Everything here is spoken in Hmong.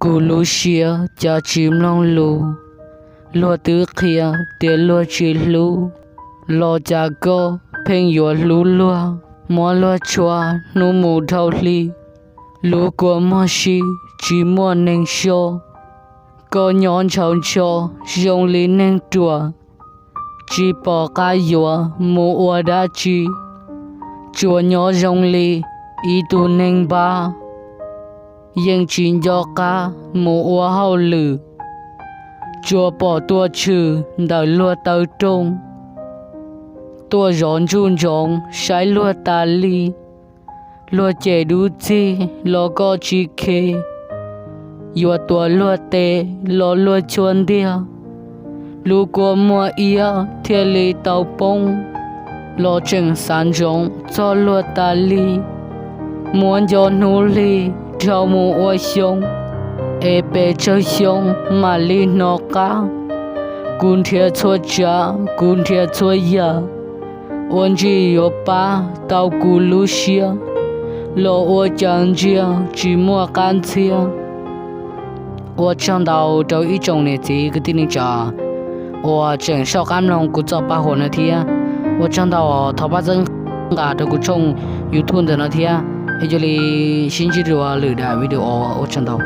Kuv lub siab cas tsis mloog lus, luag twb qhia tias luag tsis hlub, los cas koj pheej yuav hlub luag, muab luag tshua hnub mus dhau hli, lub kua muag si tsis muaj neeg so. Koj nyob ntshaus ntsho zoo li neeg ruam, tsis pom qab yuav mus ua dab tsi, tsuas nyob zoo li ib tug neeg npab, yeej tsis nco qab mus ua hauj lwm, tsuas pom tuaj tshwm ntawm luag taw rooj, tuaj zov ntsuj ntsoov saib luag tas li. Luag cem dub txig los koj tsis khe, yuav tuav luag tes los luag chua ntiag. Lub kua muag iab thiaj li tau poob, los tseem xav ntsoov txog luag tas li. Muab nco hnub hli dhau mus ua xyoo, es pes tsawg xyoo mam li hnov qab. Kuv nrhiav txhua tsav kuv nrhiav txhua yam, ua ntsis yuav pab tau kuv lub siab, los ua cas ntsia tsis muaj qab ntxhiab. Ua tsaug ntau rau ib tsoom niam txiv kwv tij neej tsa uas tseem soj qab mloog kuv txoj paj huam no thiab. Ua tsaug ntau, thov pab txhawb nqa rau kuv tshooj YouTube ntawm no thiab. Es cia li sib ntsib dua lwm daim video, ua tsaug ntau.